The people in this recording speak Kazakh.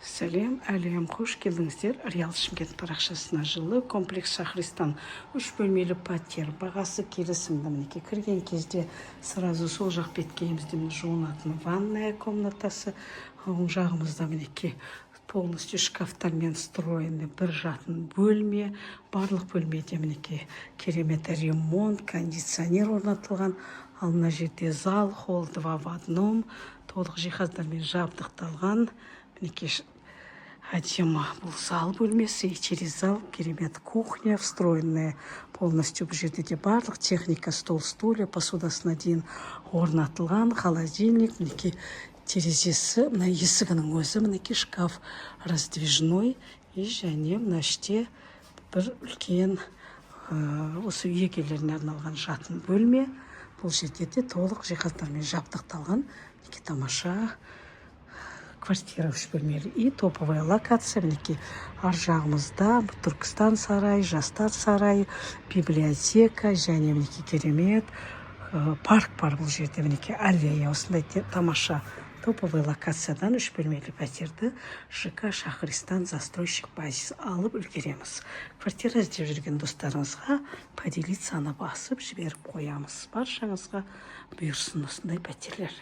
Сәлем, әлем! Қош келдіңіздер Реал Шымкент парақшасына. Жылы комплекс Шахристан, үш бөлмелі пәтер, бағасы келісімді. Мінекей, кірген кезде сразу сол жақ беткейімізде, міне, жуынатын ванная комнатасы, оң жағымызда, мінекей, полностью шкафтармен встроенный бір жатын бөлме. Барлық бөлмеде, мінекей, керемет ремонт, кондиционер орнатылған. Ал мына жерде зал, холл два в одном, толық жиһаздармен жабдықталған. Мінекей, әдемі бұл зал бөлмесі и через зал керемет кухня, встроенная полностью. Бұл жерде де барлық техника, стол, стулья, посудасына дейін орнатылған, холодильник. Мінекей, терезесі, мына есігінің өзі, мінекей, шкаф раздвижной. И және мына іште бір үлкен осы үй егелеріне арналған жатын бөлме. Бұл жерде де толық жиһаздармен жабдықталған. Мінекей, тамаша квартира, үш бөлмелі и топовая локация. Мінекей, ар жағымызда Түркістан сарайы, Жастар сарайы, библиотека және, мінекей, керемет парк бар бұл жерде, мінекей, аллея. Осындай тамаша топовый локациядан үш бөлмелі пәтерді ЖК Шахристан, застройщик Базис, алып үлгереміз. Квартира іздеп жүрген достарыңызға поделиться басып жіберіп қоямыз. Баршаңызға бұйырсын осындай пәтерлер.